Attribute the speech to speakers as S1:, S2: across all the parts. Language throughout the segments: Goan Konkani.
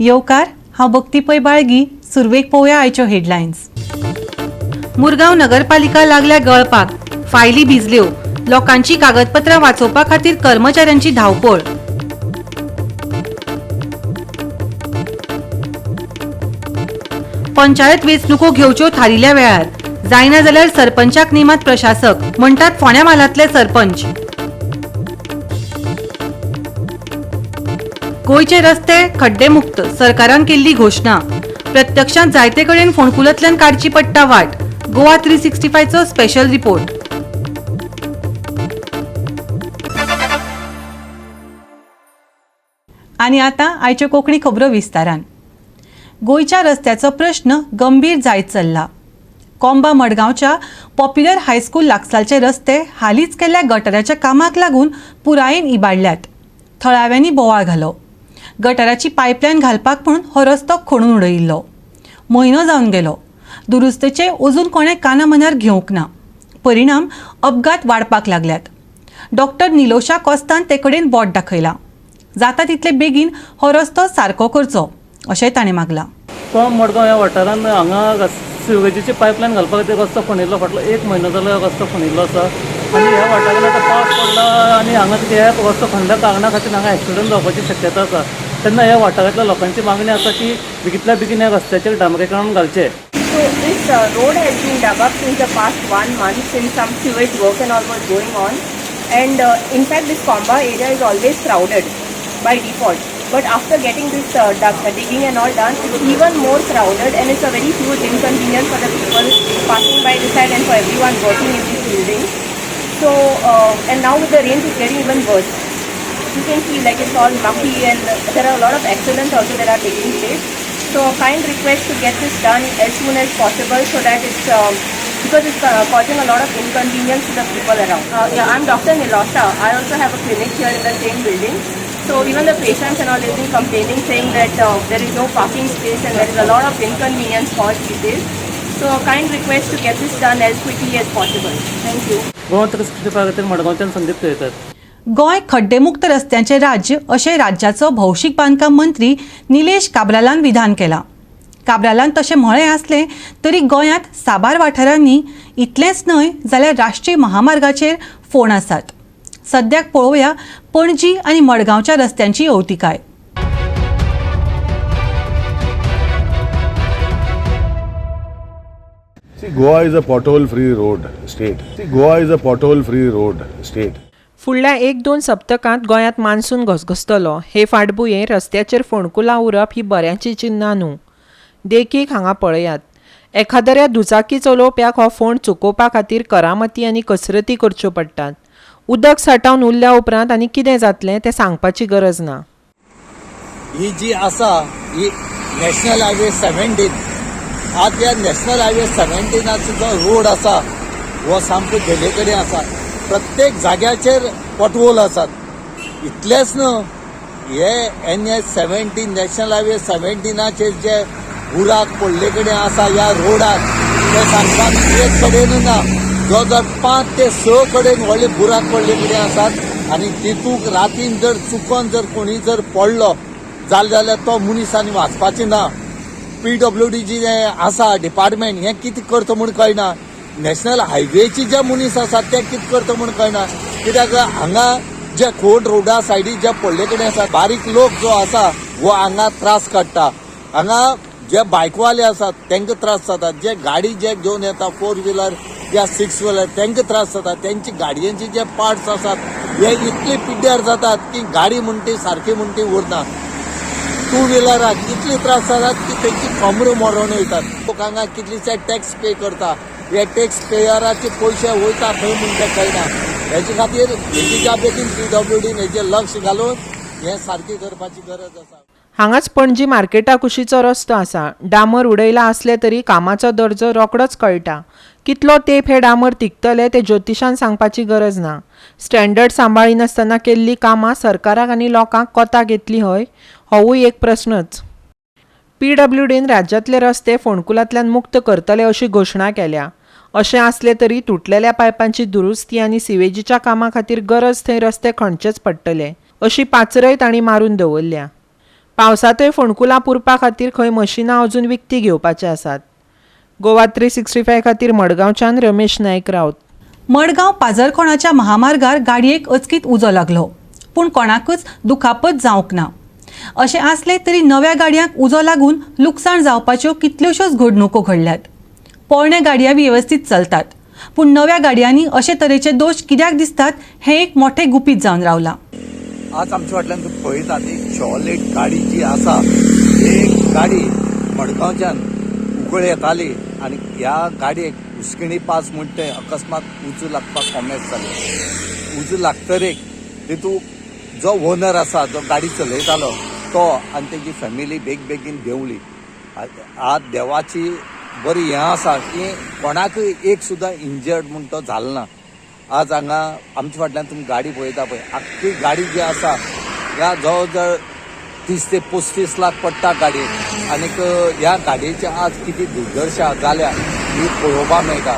S1: येवकार. हांव भक्ती पै बाळगी. सुरवेक पळोवया आयच्यो हेडलायन्स. मुरगांव नगरपालिका लागल्या गळपाक, फायली भिजल्यो, लोकांची कागदपत्रां वाचोवपा खातीर कर्मचाऱ्यांची धांवपळ. पंचायत वेंचणुको घेवच्यो थारिल्ल्या वेळार, जायना जाल्यार सरपंचाक नेमात प्रशासक म्हणटात फोंड्या म्हालांतले सरपंच. गोंयचे रस्ते खड्डेमुक्त, सरकारान केल्ली घोशणा. प्रत्यक्षांत जायते कडेन फोंडकुलांतल्यान काडची पडटा वाट. गोवा 365चो स्पेशल रिपोर्ट. आनी आतां आयच्यो कोंकणी खबरो विस्तारान. गोंयच्या रस्त्याचो प्रश्न गंभीर जायत चल्ला. कोंबा मडगांवच्या पॉप्युलर हायस्कूल लागसारचे रस्ते हालींच केल्ल्या गटाराच्या कामाक लागून पुरायेन इबाडल्यात. थळाव्यांनी बोवाळ घालो. गटाराची पायपलायन घालपाक म्हणून हो रस्तो खणून उडयिल्लो. म्हयनो जावन गेलो, दुरुस्तेचे अजून कोणें काना मनार घेवंक ना. परिणाम, अपघात वाडपाक लागल्यात. डॉक्टर निलोशा कोस्तान ते कडेन बोट दाखयलां. जाता तितले बेगीन हो रस्तो सारको करचो अशेंय ताणें मागलां.
S2: कोंब मडगांव ह्या वाठारांत हांगा सिवेजीची पायपलायन घालपा खातीर रस्तो खणिल्लो. फाटलो एक म्हयनो जालो रस्तो खणिल्लो आसा आनी ह्या वाठारांत आतां पावस पडला आनी हांगा कितें हे रस्तो खणल्या कारणा खातीर हांगा एक्सिडंट जावपाची शक्यता आसा. तेन्ना ह्या वाठारांतल्या लोकांची मागणी आसा की बेगितल्या बेगीन ह्या रस्त्याचेर डांबरीकरण घालचें.
S3: So this road has been dug up since the past one month, since some sewage work and all was going on, and in fact this Comba area is always crowded by default. But after getting this digging and all done, it's even more crowded and it's a very huge inconvenience for the people passing by this side and for everyone working in these buildings. So and now with the rains it's getting even worse. You can see like it's all mucky and there are a lot of accidents also that are taking place. So a kind request to get this done as soon as possible so that it's because it's causing a lot of inconvenience to the people around. Yeah, I'm Dr. Nilosha. I also have a clinic here in the same building. So even the patients and all have been complaining, saying that there is no parking space and there is a lot of inconvenience caused these days. So a kind request to get this done as quickly as possible. Thank you.
S2: Goa 365 खातीर मडगांवच्यान संदीप केळकर.
S1: गोंय खड्डेमुक्त रस्त्यांचे राज्य अशें राज्याचो भौशीक बांदकाम मंत्री निलेश काब्रालान विधान केलां. काब्रालान तशें म्हळें आसलें तरी गोंयांत साबार वाठारांनी, इतलेंच न्हय जाल्यार राष्ट्रीय महामार्गाचेर फोंड आसात. सद्याक पळोवया पणजी आनी मडगांवच्या रस्त्यांची अवतिकाय.
S4: See, Goa is a pothole free road state. See, Goa is a pothole free road state.
S5: फुडल्या एक दोन सप्तकांत गोंयांत मान्सून घसघसतलो. हे फाटभुंयेर रस्त्याचेर फोंडकुलां उरप ही बऱ्याचीं चिन्नां न्हू. देखीक, हांगा पळयात. एखाद्या दुचाकी चलोवप्याक हो फोंड चुकोवपा खातीर करामती आनी कसरती करच्यो पडटात. उदक सांठावन उरल्या उपरांत आनी कितें जातलें तें सांगपाची गरज ना.
S6: ही जी आसा ही नॅशनल हायवे 17. आज ह्या नॅशनल हायवे 17आचो जो रोड आसा हो सामको गेल्ले कडेन आसा. प्रत्येक जाग्याचेर पॉटहोल आसात. इतलेंच न्हू, हे NH 17, national highway 17आचेर जे बुराक पडले कडेन आसा ह्या रोडार, ते सांगपाक एक कडेन ना, जवळ जवळ 5 ते 6 कडेन व्हडले बुराक पडले कडेन आसात. आनी तितूंक रातीन जर चुकोन जर कोणी जर पडलो जालें जाल्यार तो मनीस आनी वाचपाची ना. पीडब्ल्यूडी जे आसा डिपार्टमेंट, हें कितें करता म्हूण कळना. नॅशनल हायवेची जे मनीस आसात ते कितें करता म्हूण कळना. कित्याक हांगा जे खोड रोडा सायडी जे पडले कडेन आसा, बारीक लोक जो आसा हो हांगा त्रास काडटा. हांगा जे बायकवाले आसात तांकां त्रास जातात, जे गाडी जे घेवन येता, फोर व्हिलर या सिक्स व्हिलर, तांकां त्रास जातात. तेंची गाडयेंचे जे पार्ट्स आसात हे इतले पिड्ड्यार जातात की गाडी म्हणटी सारकी म्हणटी उरना. टू व्हिलराक इतले त्रास जातात की तेंची कमरो मरोन वयतात. लोक हांगा कितलेशे टॅक्स पे करता. हे टॅक्स पेयराचे पयशे वयता खंय म्हूण ते कळना. हेचे खातीर बेगीच्या बेगीन पीडब्ल्यूडीन हेजेर लक्ष घालून हें सारकें करपाची गरज आसा.
S5: हांगाच पणजी मार्केटा कुशीचो रस्तो आसा. डांबर उडयला आसले तरी कामाचो दर्जो रोखडोच कळटा. कितलो तेंप हे डांबर तिगतले तें ज्योतिशान सांगपाची गरज ना. स्टँडर्ड सांबाळिनासतना केल्लीं कामां सरकाराक आनी लोकांक कोताक येतलीं हय, होवूय एक प्रस्नच. पीडब्ल्यूडीन राज्यांतले रस्ते फोंडकुलांतल्यान मुक्त करतले अशी घोशणा केल्या. अशें आसलें तरी तुटलेल्या पायपांची दुरुस्ती आनी सिवेजीच्या कामां खातीर गरज थंय रस्ते खणचेच पडटले अशी पाचरय तांणी मारून दवरल्या. पावसांतय फोंडकुलां पुरपा खातीर खंय मशिनां अजून विकतीं घेवपाची आसात. गोवा 365 खातीर मडगांवच्यान रमेश नायक राऊत.
S1: मडगांव पाजरकोणाच्या महामार्गार गाडयेक अचकीत उजो लागलो, पूण कोणाकच दुखापत जावंक ना. अशें आसलें तरी नव्या गाडयांक उजो लागून लुकसाण जावपाच्यो कितल्योश्योच घडणुको घडल्यात. पोरण्या गाडयां वेवस्थीत चलतात, पूण नव्या गाडयांनी अशे तरेचे दोश कित्याक दिसतात हें एक मोठें गुपीत जावन रावलां.
S6: आज आमच्या फाटल्यान तुमी पळयतात एक शॉलेट गाडी जी आसा, एक गाडी मडगांवच्यान उकळ येताली आनी ह्या गाडयेक उस्किणी पास म्हणटा ते अकस्मात उजो लागपाक कोमेस जालें. उजो लागतरेक तितूंत जो ओनर आसा, जो गाडी चलयतालो तो आनी तेजी फॅमिली बेग बेगीन देंवली. आज देवाची बरी हें आसा की कोणाकय एक सुद्दां इंजर्ड म्हूण तो जालो ना. आज हांगा आमच्या फाटल्यान तुमी गाडी पळयता पळय, आख्खी गाडी जी आसा ह्या जवळ जवळ 30 ते 35 लाख पडटा गाडयेक. आनीक ह्या गाडयेची आज कितें दुर्दशा जाल्या ही पळोवपाक मेळटा.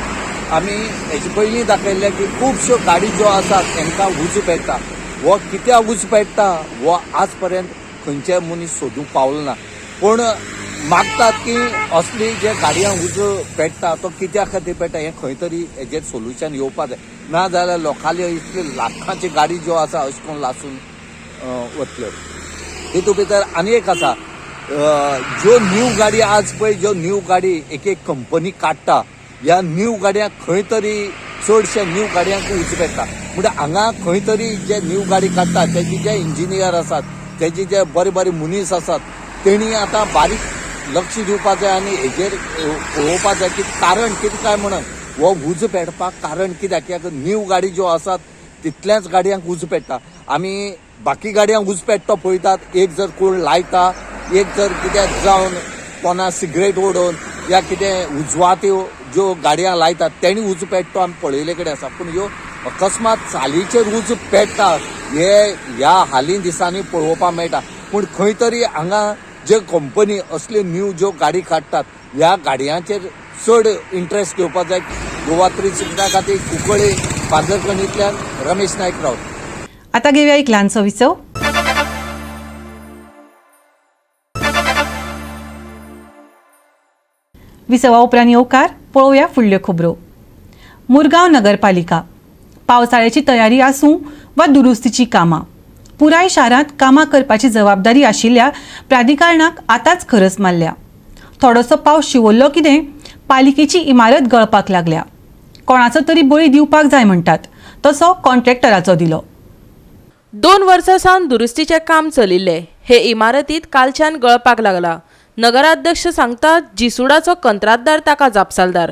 S6: आमी हेजे पयलीं दाखयल्लें की खुबश्यो गाडी ज्यो आसात तेंकां उजो पेट्टा. हो कित्याक उजो पेट्टा हो आज पर्यंत खंयचेय मनीस सोदूंक पावलो ना. पूण मागतात की असली जे गाडयांक उजो पेट्टा तो कित्या खातीर पेट्टा हें खंय तरी हेजेर सोल्युशन येवपा जाय. ना जाल्यार लोकांल्यो इतल्यो लाखांची गाडी ज्यो आसा अशें करून लासून वतल्यो. तितूंत भितर आनी एक आसा, ज्यो न्यू गाडी आज पळय, ज्यो न्यू गाडी एक एक कंपनी काडटा, ह्या न्यू गाडयांक खंय तरी चडशे न्यू गाडयांक उजो पेट्टा. म्हणजे हांगा खंय तरी जे न्यू गाडी काडटा तेजे जे इंजिनियर आसात, तेजे जे बरे बरे मनीस आसात, तेणी आतां बारीक लक्ष दिवपाक जाय आनी हेजेर पळोवपाक जाय की कारण कितें काय म्हणून हो उजो पेटपाक कारण कित्याक. कित्याक न्यू गाडी ज्यो आसात तितल्याच गाडयांक उजो पेट्टा. आमी बाकी गाडयांक उजो पेट्टा पळयतात, एक जर कोण लायता, एक जर कितें जावन कोणा सिगरेट ओडून या कितें उजवात्यो ज्यो गाडयांक लायतात तेणी उजो पेट्टा आमी पळयल्ले कडेन आसा. पूण ह्यो अकस्मात चालीचेर उजो पेट्टा हे ह्या हालीं दिसांनी पळोवपाक मेळटा. पूण खंय तरी हांगा जे कंपनी असल्यो न्यू ज्यो गाडी काडटात ह्या गाडयांचेर चड इंट्रस्ट घेवपाक जाय. गोवा 360 खातीर कुंकळ्ळे पाजरखणींतल्यान रमेश नायक राऊत.
S1: आता घेऊया एक ल्हानसो विसव. विसवा उपरांत येवकार. पळोवया फुडल्यो खबरो. मुरगांव नगरपालिका पावसाळ्याची तयारी आसूं वा दुरुस्तीची कामां, पुराय शारांत कामां करपाची जबाबदारी आशिल्ल्या प्राधिकरणाक आतांच खरस मारल्या. थोडोसो पावस शिंवरलो कितें, पालिकेची इमारत गळपाक लागल्या. कोणाचो तरी बळी दिवपाक जाय म्हणटात तसो कॉन्ट्रॅक्टराचो दिलो.
S7: 2 वर्सां सावन दुरुस्तीचें काम चलिल्लें हे इमारतीत कालच्यान गळपाक लागला. नगराध्यक्ष सांगता, जिसुडाचो कंत्राटदार ताका जापसालदार.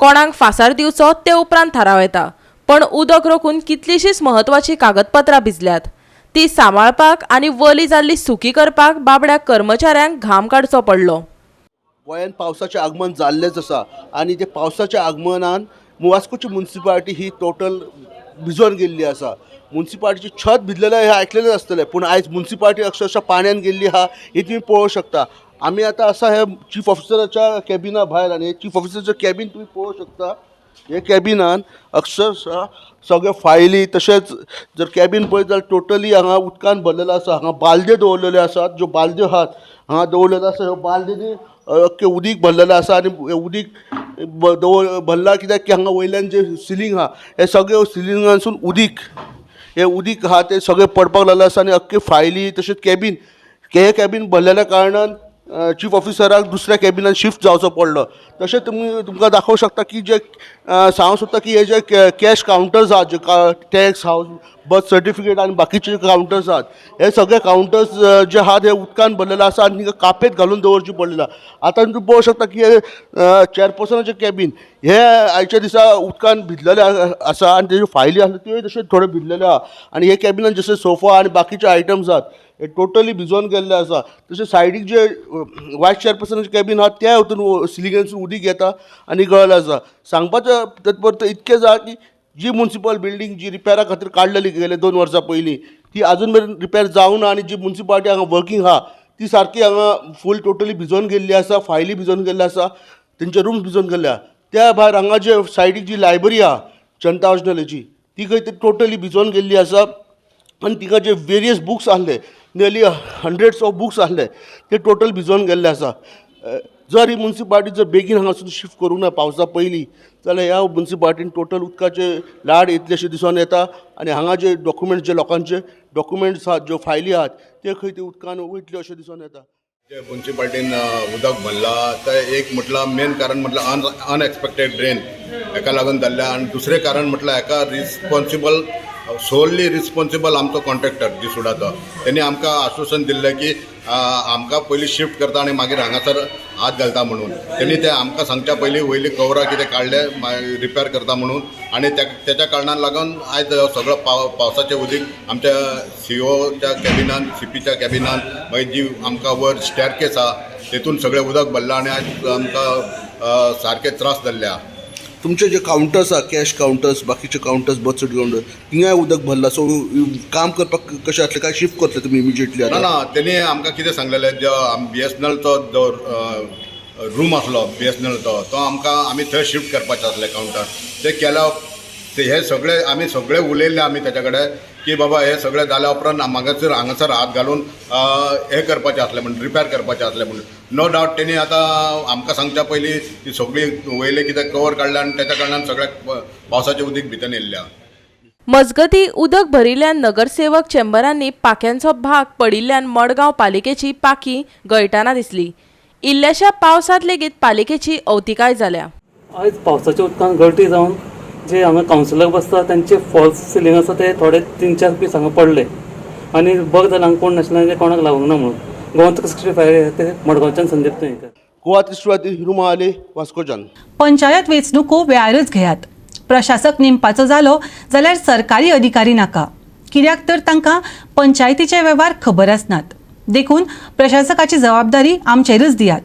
S7: कोणाक फासार दिवचो ते उपरांत थाराव येता, पण उदक रोखून कितलींशींच म्हत्वाचीं कागदपत्रां भिजल्यात. ती सांबाळपाक आनी वली जाल्ली सुकी करपाक बाबड्या कर्मचाऱ्यांक घाम काडचो पडलो.
S8: गोंयांत पावसाचें आगमन जाल्लेंच आसा आनी ते पावसाच्या आगमनान वास्कोची मुन्सिपालिटी ही टोटल भिजोन गेल्ली आसा. मुन्सिपालिटीचें छत भिजलेलें हें आयकलेलें आसतलें, पूण आयज मुन्सिपालिटी अक्षरशा पाण्यान गेल्ली आहा ही तुमी पळोवंक शकता. आमी आतां आसा हे चीफ ऑफिसराच्या कॅबिना भायर आनी हे चीफ ऑफिसराचें कॅबीन तुमी पळोवंक शकता. हे कॅबिनान अक्षरशा सगळे फायली, तशेंच जर कॅबीन पळयत जाल्यार टोटली हांगा उदकान भरलेलो आसा. हांगा बालद्यो दवरलेल्यो आसात. ज्यो बालद्यो आहात हांगा दवरलेल्यो आसा, ह्यो बालद्यांनी अख्खें उदीक भरलेलें आसा. आनी हें उदीक दवर भरला कित्याक की हांगा वयल्यान जें सिलींग आहा हें सगळें सिलिंगानसून उदीक, हें उदीक आहा तें सगळें पडपाक लागलें आसा. आनी अख्खे फायली तशेंच कॅबीन, हें कॅबीन भरलेल्या कारणान चीफ ऑफिसराक दुसऱ्या कॅबिनान शिफ्ट जावचो पडलो. तशें तुमी तुमकां दाखोवंक शकता की जे सांगूंक सोदता की हे जे कॅश कावंटर्स आहात, जे टॅक्स हावज, बर्थ सर्टिफिकेट आनी बाकीचे कावंटर्स आहात, हे सगळे कावंटर्स जे आहात हे उदकान भरलेले आसा आनी तांकां कापेत घालून दवरची पडलेली आहा. आतां तुमी पळोवंक शकता की हे चॅरपर्सनाचें कॅबीन हे आयच्या दिसा उदकान भिजलेलें आसा आनी तेज्यो फायली आसल्यो त्योय तश्यो थोड्यो भिजलेल्यो आहा. आनी हे कॅबिनान जशे सोफा आनी बाकीचे आयटम्स आहात हे टोटली भिजोन गेल्ले आसा. तशें सायडीक जे वायस चेअरपर्सनाचें कॅबीन आहा त्या हितून सिलिंगानसून उदीक येता आनी गळ्ळें आसा. सांगपाचें तात्पर्य इतकें जालां की जी मुन्सिपल बिल्डींग जी रिपेरा खातीर काडलेली गेले 2 वर्सां पयलीं ती आजून मेरेन रिपेर जावना. आनी जी मुन्सिपालिटी हांगा वर्कींग आहा ती सारकी हांगा फूल टोटली भिजोन गेल्ली आसा. फायली भिजोन गेल्ले आसा, तेंचे रूम्स भिजोन गेल्ले आहा. त्या भायर हांगा जे सायडीक जी लायब्ररी आहा जनता वाचनालयाची ती खंय तरी टोटली भिजोन गेल्ली आसा आनी तिका जे वेरियस बुक्स आहले नियरली हंड्रेड्स ऑफ बुक्स आसले ते टोटल भिजोवन गेल्ले आसा. जर ही मुन्सिपाल्टी जर बेगीन हांगासून शिफ्ट करूंक ना पावसा पयलीं जाल्यार ह्या मुन्सिपाल्टीन टोटल उदकाचे लाड येतले अशें दिसून येता आनी हांगा जे डॉक्युमेंट्स जे लोकांचे डॉक्युमेंट्स आहात, ज्यो फायली आहात ते खंय ते उदकान वयतल्यो अशें दिसून येता.
S9: जे मुन्सिपाल्टीन उदक भरलां तें एक म्हटल्यार मेन कारण म्हटल्यार अनएक्सपेक्टेड रेन हेका लागून जाल्लें आनी दुसरें कारण म्हटल्यार हेका रिस्पोन्सिबल सोल्ली रिस्पोन्सिबल आमचो कॉन्ट्रॅक्टर जीसुडाचो. तेणी आमकां आश्वासन दिल्लें की आमकां पयलीं शिफ्ट करता आनी मागीर हांगासर हात घालता म्हणून. तेणी ते आमकां सांगच्या पयलीं वयली कवरां कितें काडले रिपेर करता म्हणून आनी तेच्या कारणान लागून आयज सगळो पावसाचें उदीक आमच्या सीओच्या कॅबिनान, सीपीच्या कॅबिनान, मागीर जी आमकां वयर स्टॅरकेस आहा तेतून सगळें उदक भरलां आनी आयज आमकां सारके त्रास जाल्ले आहा.
S8: तुमचे जे कावंटर्स आहा, कॅश कावंटर्स, बाकीचे कावंटर्स, बर्थ सर्टिफिकेट कावंटर्स, थिंगाय उदक भरलां, सो काम करपाक कशें जातलें? काय शिफ्ट करतले तुमी इमिजिएटली?
S9: ना ना, तेणी आमकां कितें सांगलेलें, जो बीएसएनएलचो जो रूम आसलो बीएसएनएलचो तो आमकां आमी थंय शिफ्ट करपाचें आसलें कावंटर. ते केल्या ते हे सगळे आमी सगळे उलयल्ले आमी तेच्या कडेन की बाबा हे सगळे जाल्या उपरांत हांगासर हात घालून हे करपाचें आसलें म्हण, रिपेर करपाचें आसलें म्हणून. नो डावट तेणी आतां आमकां सांगच्या पयलीं ती सगळी वयले कितें कवर काडल्या आनी तेच्या कारणान सगळ्याक पावसाचें उदीक भितर येयल्लें आहा.
S7: मजगती उदक भरिल्ल्यान नगरसेवक चेंबरांनी पाक्यांचो भाग पडिल्ल्यान मडगांव पालिकेची पाकी गळटाना दिसली. इल्ल्याशा पावसांत लेगीत पालिकेची अवतिकाय जाल्या.
S2: आयज पावसाच्या उदकान गळटी जावन जे हांगा कावन्सिलर बसता तांचे फॉल्स सिलींग आसा ते थोडे 3-4 पीस हांगा पडले आनी बग जालें हांगा कोण नाशिल्ले आनी कोणाक लागूंक ना म्हणून. गोवा 365 ते मडगांवच्यान संदीप तुयेंकार.
S8: गोवा 365 हिरुमा आले, वास्कोच्यान.
S1: पंचायत वेंचणुको वेळारच घेयात. प्रशासक नेमपाचो जालो जाल्यार सरकारी अधिकारी नाका, कित्याक तर तांकां पंचायतीचे वेव्हार खबर आसनात. देखून प्रशासकाची जबाबदारी आमचेरच दियात.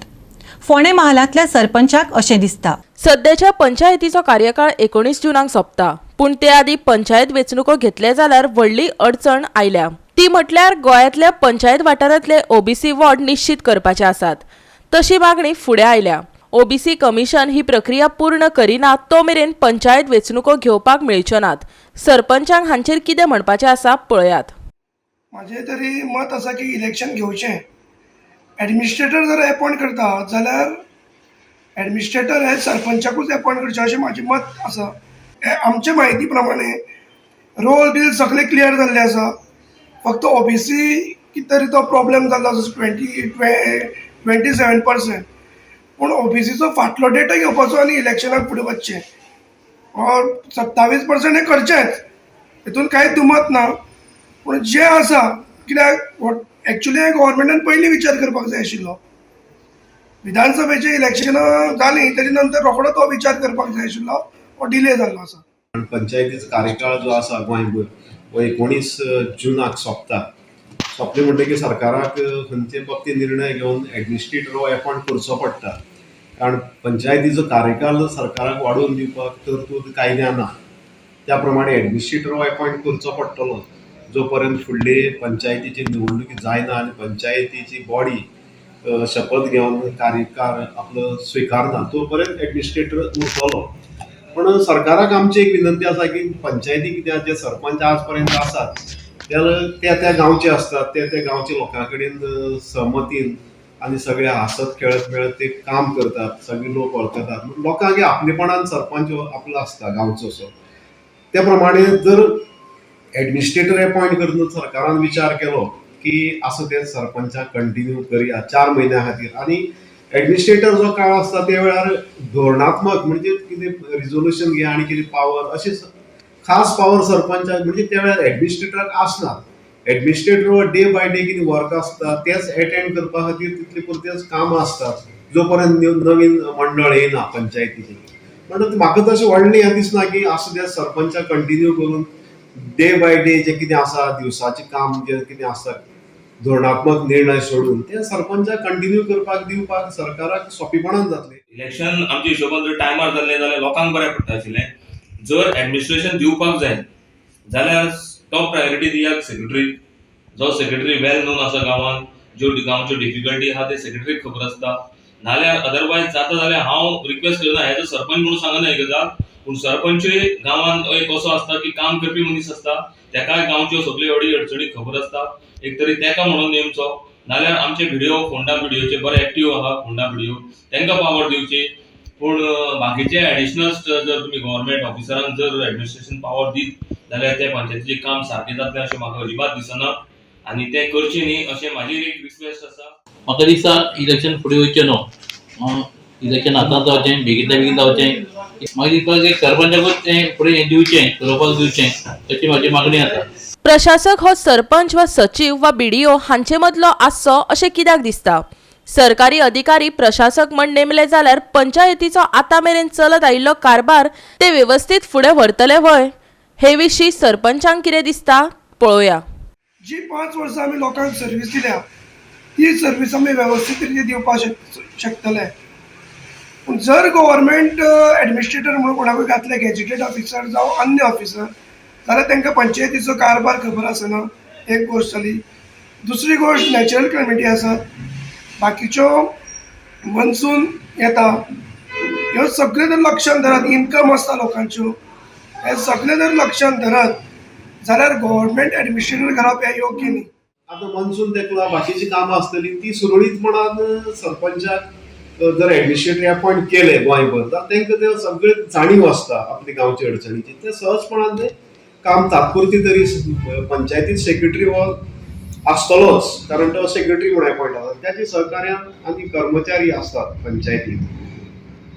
S1: फोंडें महालांतल्या सरपंचाक अशें दिसता.
S7: सद्याच्या पंचायतीचो कार्यकाळ 19 जूनाक सोंपता, पूण ते आदीं पंचायत वेंचणुको घेतले जाल्यार व्हडली अडचण आयल्या. ती म्हटल्यार गोंयांतल्या पंचायत वाठारांतले ओबीसी वॉर्ड निश्चीत करपाचे आसात. तशी मागणी फुडें आयल्या. ओबीसी कमिशन ही प्रक्रिया पूर्ण करिना तो मेरेन पंचायत वेंचणुको घेवपाक मेळच्यो नात. सरपंचांक हांचेर कितें म्हणपाचें आसा पळयात.
S10: म्हाजें तरी मत आसा की इलेक्शन घेवचें. एडमिनिस्ट्रेटर जर एपॉयंट करता जाल्यार एडमिनिस्ट्रेटर हे सरपंचाकूच एपॉयंट करचें अशें म्हाजें मत आसा. आमचे म्हायती प्रमाणे रोल बील सगळें क्लियर जाल्लें आसा, फक्त ओबीसी कितें तरी तो प्रॉब्लेम जाल्लो आसा 27%. पूण ओबीसीचो फाटलो डेटा घेवपाचो आनी इलेक्शनाक फुडें वचचें. 27% हें करचेंच, हितून कांय दुमत ना. पूण जें आसा कित्याक एक्चुली गव्हर्मेंटान पयलीं विचार करपाक जाय आशिल्लो. विधानसभेची इलेक्शनां जालीं तेजे नंतर रोखडो तो विचार करपाक जाय आशिल्लो, हो डिले जाल्लो आसा.
S11: पंचायतीचो कार्यकाळ जो आसा गोंयभर हो 19 जूनाक सोंपता. सोंपले म्हणटकीर सरकाराक खंयचे बाबतींत निर्णय घेवन एडमिनिस्ट्रेटर हो एपॉयंट करचो पडटा, कारण पंचायतीचो कार्यकाळ सरकाराक वाडोवन दिवपाक तरतूद कायद्या ना. त्या प्रमाणे एडमिनिस्ट्रेटर हो एपॉयंट करचो पडटलो जो पर्यंत फुडले पंचायतीची निवडणुकी जायना आनी पंचायतीची बॉडी शपथ घेवन कार्यकाळ आपलो स्विकारना तो पर्यंत एडमिनिस्ट्रेटर उरतलो. पण सरकाराक आमची एक विनंती आसा की पंचायती कित्याक जे सरपंच आज पर्यंत आसात त्या त्या गांवचे आसतात, त्या त्या गांवच्या लोकां कडेन सहमतीन आनी सगळे हांसत खेळत मेळत ते काम करतात, सगळे लोक वळखतात, लोकांक आपलेपणान सरपंच आपलो आसता गांवचो असो. त्या प्रमाणे जर एडमिनिस्ट्रेटर एपॉयंट करून सरकारान विचार केलो की आसा ते सरपंचाक कंटिन्यू करया 4 म्हयन्या खातीर, आनी एडमिनिस्ट्रेटर जो काळ आसता त्या वेळार धोरणात्मक म्हणजे कितें रिजोल्युशन घे आनी कितें पावर अशें खास पावर सरपंचाक म्हणजे त्या वेळार एडमिनिस्ट्रेटराक आसना. एडमिनिस्ट्रेटर डे बाय डे कितें वर्क आसता तेच एटेंड करपा खातीर तितले पुरतेच कामां आसतात जो पर्यंत नवीन मंडळ येयना पंचायतीचें. म्हणटकच म्हाका तशें व्हडलें हें दिसना की आसा ते सरपंचाक कंटिन्यू करून डे बाय डे जें कितें आसा दिवसाचें काम जें कितें आसा धोरणात्मक निर्णय सोडून ते सरपंचाक कंटिन्यू करपाक दिवपाक सरकाराक सोंपेपणान जातलें.
S12: इलेक्शन आमच्या हिशोबान जर टायमार जाल्लें जाल्यार लोकांक बऱ्याक पडटा आशिल्लें. जर एडमिनिस्ट्रेशन दिवपाक जाय जाल्यार टॉप प्रायोरिटी दियात सेक्रेटरी, जो सेक्रेटरी वेल नोन आसा गांवांत, ज्यो गांवच्यो डिफिकल्टी आहा ते सेक्रेटरीक खबर आसता. नाल्यार अदरवायज जाता जाल्यार हांव रिक्वेस्ट करना एज अ सरपंच म्हणून सांगना ही गजाल, पूण सरपंचूय गांवांत एक असो आसता की काम करपी मनीस आसता, तेकाय गांवच्यो सगल्यो अडी अडचणी खबर आसता. एक तरी तेका म्हणून नेमचो, नाल्यार आमचे भिडियो फोंडा भिडियोचे बरे एक्टीव आहा, फोंडा भिडियो तेंकां पावर दिवची. पूण बाकीचे एडिशनल जर तुमी गव्हर्मेंट ऑफिसरांक जर एडमिनिस्ट्रेशन पावर दीत जाल्यार ते पंचायतीचें काम सारकें जातलें अशें म्हाका अजिबात दिसना आनी तें करचें न्ही अशें म्हाजी एक रिक्वेस्ट आसा.
S13: म्हाका दिसता इलेक्शन फुडें वयचें न्हू, इलेक्शन आतां जावचें, बेगींतल्या बेगीन जावचें. मागीर दिसता सरपंचाकूच तें फुडें हें दिवचें, चलोवपाक दिवचें, अशी म्हाजी मागणी आसा.
S7: प्रशासक हो सरपंच वा सचीव वा बीडीओ हांचे मदलो आसचो अशें कित्याक दिसता? सरकारी अधिकारी प्रशासक म्हण नेमले जाल्यार पंचायतीचो आतां मेरेन चलत आयिल्लो कारभार ते वेवस्थीत फुडें व्हरतले व्हय? हे विशीं सरपंचांक कितें दिसता पळोवया.
S10: जी 5 वर्सां आमी लोकांक सर्वीस दिल्या ती सर्वीस आमी वेवस्थीत रितीन दिवपाक शकतले. पूण जर गव्हर्मेंट एडमिनिस्ट्रेटर म्हणून कोणाकूय घातले, गॅजेटेड ऑफिसर जावं अन्य ऑफिसर, जाल्यार तांकां पंचायतीचो कारभार खबर आसना, एक गोश्ट जाली. दुसरी गोश्ट, नॅचरल कॅलमिटी आसात, बाकीच्यो मनसून येता, ह्यो सगळ्यो जर लक्षान धरत, इनकम आसता लोकांच्यो, हे सगळें जर लक्षान धरत जाल्यार गव्हर्मेंट एडमिनिस्ट्रेटर घालप हें योग्य न्ही.
S11: आतां मनसून तेकला बाकीचीं कामां आसतलीं ती सुरळीतपणान सरपंचाक जर एडमिनिस्ट्रेटर अपॉयंट केले गोंयभर जाल्यार तांकां ते सगळे जाणीव आसता आपली गांवची अडचणीची, ते सहजपणान ते काम तात्पुरती तरी पंचायतीत सेक्रेटरी हो आसतलोच, कारण तो सेक्रेटरी म्हूण अपॉयंट आसा, त्याचे सहकार्यान आनी कर्मचारी आसतात पंचायतीत,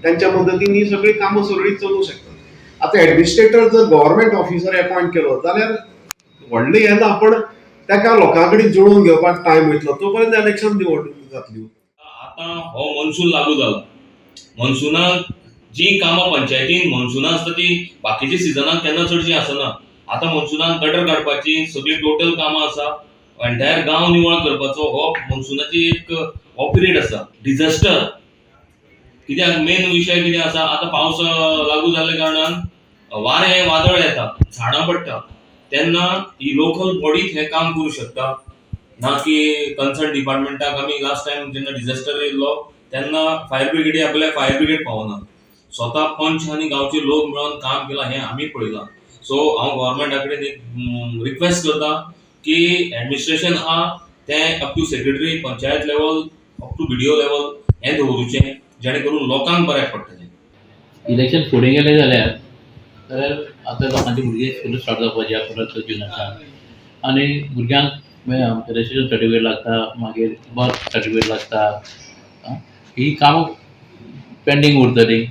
S11: त्यांच्या मदतीन ही सगळीं कामां सुरळीत चलूंक शकतात. आतां एडमिनिस्ट्रेटर जर गव्हर्मेंट ऑफिसर अपॉयंट केलो जाल्यार व्हडलें हें ना, पण ताका लोकां कडेन जुळोवन घेवपाक टायम वयतलो, तो पर्यंत इलेक्शन निवडणूक जातली.
S12: आतां हो मनसून लागू जाला, मनसुनाक जी कामां पंचायतीन मनसुना आसता ती बाकीच्या सिजनाक केन्ना चडशीं आसना. आतां मनसुनाक गटर काडपाची सगळीं टोटल कामां आसा, एंटायर गांव निवळ करपाचो हो मनसुनाची एक हो पिरियड आसा. डिझास्टर कित्याक मेन विशय कितें आसा, आतां पावस लागू जाल्ल्या कारणान वारें वादळ येता, झाडां पडटा, तेन्ना ही लोकल बॉडीच हें काम करूं शकता, ना की कन्सर्न डिपार्टमेंटाक. आमी लास्ट टायम जेन्ना डिझास्टर येयल्लो तेन्ना फायर ब्रिगेडी आपल्याक फायर ब्रिगेड पावना, स्वता पंच आनी गांवचे लोक मेळोन काम केलां हें आमी पळयलां. सो हांव गव्हर्मेंटा कडेन एक रिक्वेस्ट करता की एडमिनिस्ट्रेशन आहा तें up to secretary panchayat level up to BDO level हें दवरूचें, जेणे करून लोकांक बऱ्याक पडटलें.
S13: इलेक्शन फुडें गेलें जाल्यार आतां लोकांची भुरगीं स्कूल स्टार्ट जावपाची आहा परत जुनाच्यान, आनी भुरग्यांक रजिस्ट्रेशन सर्टिफिकेट लागता, मागीर बर्थ सर्टिफिकेट लागता, ही कामां पेंडींग उरतली.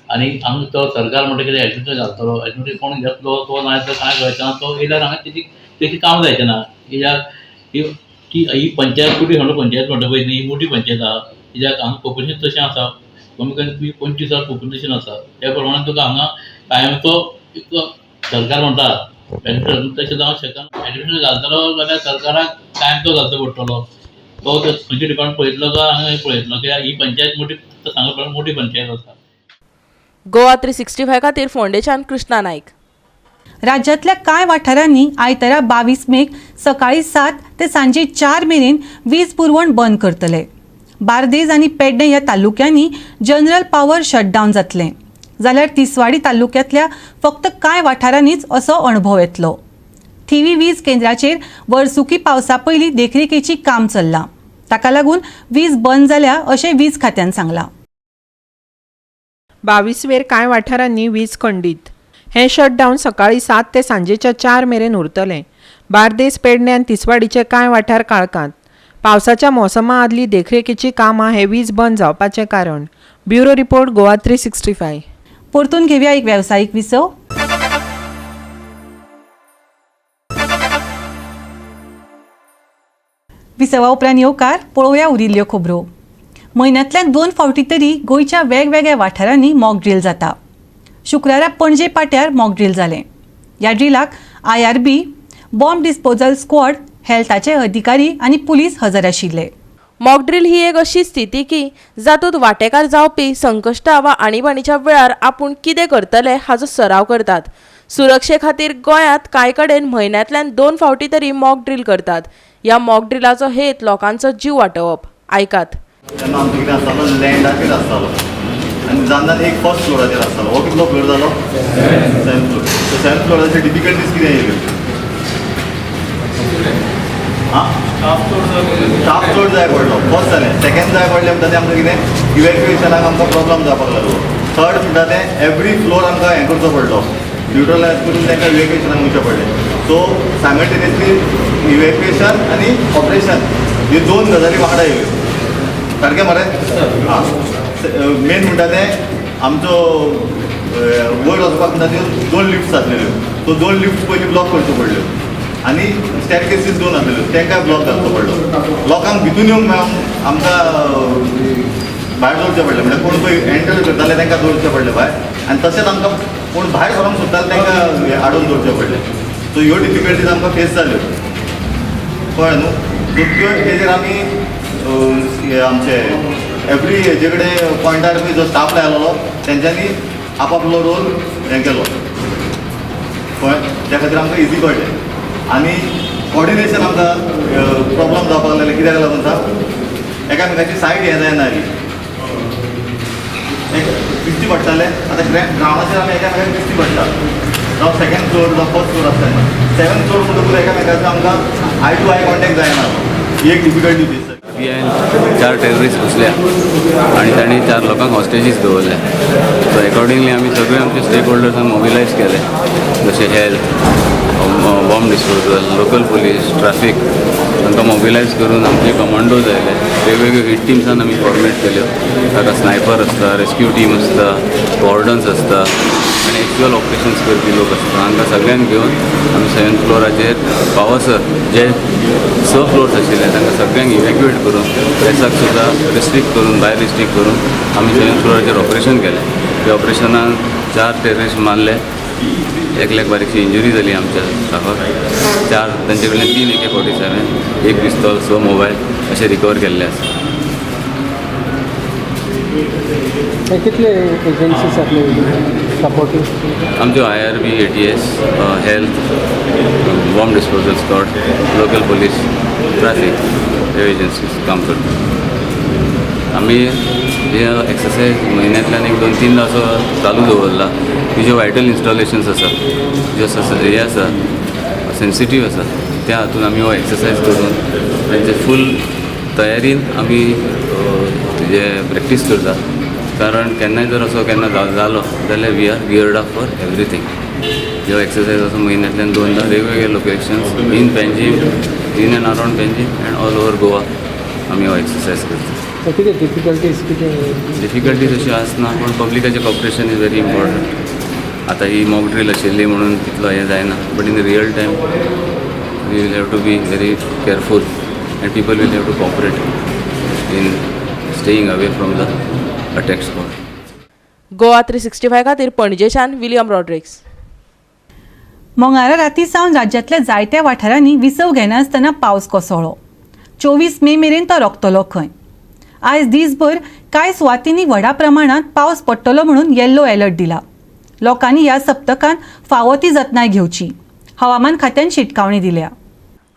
S13: आनी हांगा तो सरकार म्हणटा कितें एडमिशन घालतलो, एडमिशन कोण घेतलो तो ना तर कांय कळचें ना, तो येयल्यार हांगा तेजी तेजी कामां जायचें ना. कित्याक ही पंचायत कुटी म्हणटा, पंचायत म्हणटा पळय न्ही, ही मोठी पंचायत आहा, कित्याक हांगा पॉप्युलेशन तशें आसा, कमी कमी 25,000 पॉप्युलेशन आसा, त्या प्रमाणे तुका हांगा कायमचो एक सरकार म्हणटा एडमिशन तशें जावंक शकना. एडमिशन घालतलो जाल्यार सरकाराक कायमचो घालचो पडटलो, तो खंयचे डिपार्टमेंट पळयतलो काय हांगा पळयतलो, कित्याक ही पंचायत मोठी सांगला मोठी पंचायत आसा.
S7: गोवा 365 खातीर फोंडेच्यान कृष्णा नायक.
S1: राज्यांतल्या कांय वाठारांनी आयतारा 22 मेक सकाळी 7 ते सांजे 4 मेरेन वीज पुरवण बंद करतले. बार्देज आनी पेडणे ह्या तालुक्यांनी जनरल पावर शटडावन जातलें, जाल्यार तिसवाडी तालुक्यांतल्या फक्त कांय वाठारांनीच असो अणभव येतलो. थिवी वीज केंद्राचेर वर्सुकी पावसा पयलीं देखरेखीची काम चल्लां, ताका लागून वीज बंद जाल्या अशें वीज खात्यान सांगलां.
S5: 22 वेर कांय वाठारांनी वीज खंडीत. हें शटडावन सकाळी 7 ते सांजेच्या 4 मेरेन उरतलें. बार्देस, पेडणे आनी तिसवाडीचे कांय वाठार काळखांत. पावसाच्या मोसमा आदली देखरेखीची कामां हें वीज बंद जावपाचें कारण. Bureau report, Goa 365.
S1: परतून घेवया एक वेवसायीक विसव. विसवा उपरांत येवकार पळोवया उरिल्ल्यो खबरो. म्हयन्यांतल्यान 2 फावटी तरी गोंयच्या वेगवेगळ्या वाठारांनी मॉक ड्रील जाता. शुक्रारा पणजे पाट्यार मॉक ड्रील जालें. ह्या ड्रिलाक IRB, bomb disposal squad, हेल्थाचे अधिकारी आनी पुलीस हजर आशिल्ले.
S7: मॉक ड्रील ही एक अशी स्थिती की जातूंत वांटेकार जावपी संकश्टां वा आणीबाणीच्या वेळार आपूण कितें करतले हाचो सराव करतात. सुरक्षे खातीर गोंयांत कांय कडेन म्हयन्यांतल्यान 2 फावटी तरी मॉक ड्रील करतात. ह्या मॉक ड्रिलाचो हेत लोकांचो जीव वाटोवप. आयकात.
S14: तेन्ना आमचे कितें आसतालो, लँडाचेर आसतालो आनी जान्नान एक फर्स्ट फ्लोराचेर आसतालो. हो कितलो फ्लोर जालो? Seventh floor. सो सेवन्थ फ्लोराचेर डिफिकल्टीज कितें येयल्यो? आं, स्टाफ चड जाय पडलो फर्स्ट जालें. सेकंड जाय पडलें म्हणटा तें आमकां कितें इवॅक्युएशनाक आमकां प्रॉब्लम जावपाक लागलो. थर्ड म्हणटा तें एवरी फ्लोर आमकां हें करचो पडलो, न्युट्रलायज करून तांकां इवॅक्युएशनाक वयचें पडलें. सो सायमल्टेनियसली इवॅक्युएशन आनी ऑपरेशन ह्यो दोन गजाली वांगडा येयल्यो. सारकें मरे? आं, मेन म्हणटा तें आमचो वयर वचपाक म्हणटा त्यो दोन लिफ्ट्स आसलेल्यो, सो दोन लिफ्ट पयलीं ब्लॉक करच्यो पडल्यो आनी स्टॅर केसीस दोन आसलेल्यो तांकां ब्लॉक घालचो पडलो. लोकांक भितून येवंक मेळोंक आमकां भायर दवरचें पडलें, म्हणल्यार कोण पळय एंटर करताले तांकां दवरचें पडलें भायर, आनी तशेंच आमकां कोण भायर सरोंक सोदताले तांकां आडोवन दवरचें पडलें. सो ह्यो डिफिकल्टीज आमकां फेस जाल्यो, कळ्ळें न्हू? सो त्यो तेजेर आमी आमचे एवरी हेजे कडेन पॉयंटार पळय जो स्टाफ लायलेलो तेंच्यांनी आपआपलो रोल हें केलो, कळ्ळें? त्या खातीर आमकां इजी पडलें. आनी कॉर्डिनेशन आमकां प्रॉब्लम जावपाक लागलें. कित्याक लागून सांग? एकामेकाची सायड हें जायना जाली, एक दिश्टी पडटाले. आतां ग्रावंडाचेर आमी एकामेकाक दिश्टी पडटा, जावं सेकंड फ्लोर जावं फर्स्ट फ्लोर आसता तेन्ना. सेवन्थ फ्लोर म्हणटकूच एकामेकाचो आमकां I to eye contact जायना, ही एक डिफिकल्टी फेस जाली.
S15: पीआयन 4 टेररिस्ट घुसल्या आनी तांणी 4 लोकांक हॉस्टेजीस दवरले. सो एकॉर्डिंगली आमी सगळे आमचे स्टेक होल्डर्सांक मोबिलायज केले, जशे health, bomb disposal, local police, traffic, तांकां मोबिलायज करून आमचे कमांडोज आयले. वेगवेगळ्यो हिट टिम्सान आमी फॉर्मेट केल्यो. ताका स्नायपर आसता, रेस्क्यू टीम आसता, वॉर्डन्स आसता आनी एक्चुअल ऑपरेशन्स करपी लोक आसता. हांकां सगळ्यांक घेवन आमी सेवन्थ फ्लोराचेर पावसर जे 6 फ्लोर्स आशिल्ले तांकां सगळ्यांक इवॅक्युएट करून प्रेसाक सुद्दां रिस्ट्रिक्ट करून, भायर रिस्ट्रिक्ट करून आमी सेवन्थ फ्लोराचेर ऑपरेशन केलें. त्या ऑपरेशनान 4 टेररिस्ट मारले, एकल्याक बारीकशी इंजुरी जाली आमच्या स्टाफाक. 4 तांचे कडल्यान 3 AK-47, 1 पिस्तॉल, 6 मोबायल अशें रिकवर केल्ले आसा.
S16: कितले एजन्सीज आपले सपोर्टींग?
S15: आमच्यो IRB, ATS, health, bomb disposal squad, local police, traffic ह्यो एजन्सीज काम करता. आमी हे एक्सरसायज म्हयन्यांतल्यान एक 2-3 असो चालू दवरला की ज्यो वायटल इन्स्टॉलेशन्स आसा, ज्यो हे आसा, सेन्सिटीव आसा, त्या हातून आमी हो एक्सरसायज करून तांचे फूल तयारीन आमी जे प्रॅक्टीस करता. कारण केन्नाय जर असो केन्ना जालो जाल्यार we are geared up for everything. ह्यो एक्सरसायज असो म्हयन्यांतल्यान 2दा वेगवेगळे locations in Panjim, in and around Panjim and all over Goa आमी हो एक्सरसायज करता.
S16: कितें डिफिकल्टीज कितें?
S15: डिफिकल्टीज अश्यो आसना, पूण पब्लिकाचें कॉपरेशन is very important. आतां ही मॉक ड्रील आशिल्ली म्हणून तितलो हें जायना, but in real time we will have to be very careful and people will have to cooperate in staying away from the attack spot.
S7: Goa 365 खातीर पणजेच्यान विलियम रॉड्रिक्स.
S1: मंगळारा राती सावन राज्यांतल्या जायत्या वाठारांनी विसव घेनासतना पावस कोसळ्ळो. 24 मे मेरेन तो रोखतलो खंय. आयज दीसभर कांय सुवातींनी व्हडा प्रमाणांत पावस पडटलो म्हणून येल्लो अलर्ट दिला. लोकांनी ह्या सप्तकांत फावो ती जतनाय घेवची, हवामान खात्यान शिटकावणी दिल्या.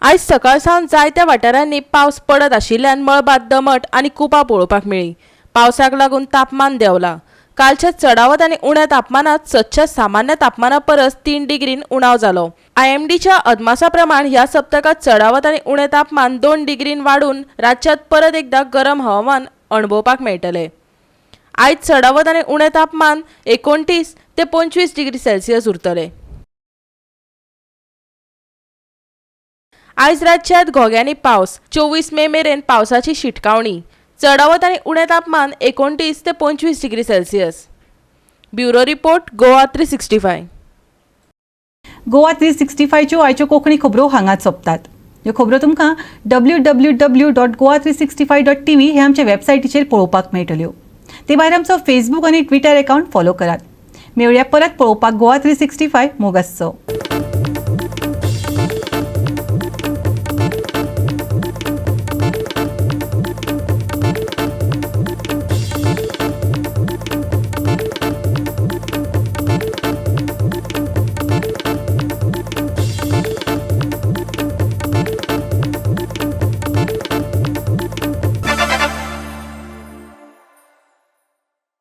S7: आयज सकाळ सावन जायत्या वाठारांनी पावस पडत आशिल्ल्यान मळबांत दमट आनी कुपां पळोवपाक मेळ्ळीं. पावसाक लागून तापमान देंवलां. कालच्या चडावत आनी उण्या तापमानात सदच्या सामान्य तापमाना परस 3 डिग्रीन उणाव जालो. आयएमडीच्या अदमासा प्रमाण ह्या सप्तकात चडावत आनी उणें तापमान 2 डिग्रीन वाडून राज्यात परत एकदा गरम हवामान अणभवपाक मेळटलें. आयज चडावत आनी उणें तापमान 29 ते 25 डिग्री सेल्सियस उरतलें. आयज राज्यात घोग्यांनी पावस. 24 मे मेरेन पावसाची शिटकावणी. चडावत आनी उणें तापमान 29 ते 25 degree Celsius. Bureau report, Goa 365.
S1: Goa 365च्यो आयच्यो कोंकणी खबरो हांगाच सोंपतात. ह्यो खबरो तुमकां www.goa365.tv हे आमच्या वेबसायटीचेर पळोवपाक मेळटल्यो. ते भायर आमचो फेसबूक आनी ट्विटर अकावंट फॉलो करात. मेळुया परत पळोवपाक गोवा 365. मोग आसचो.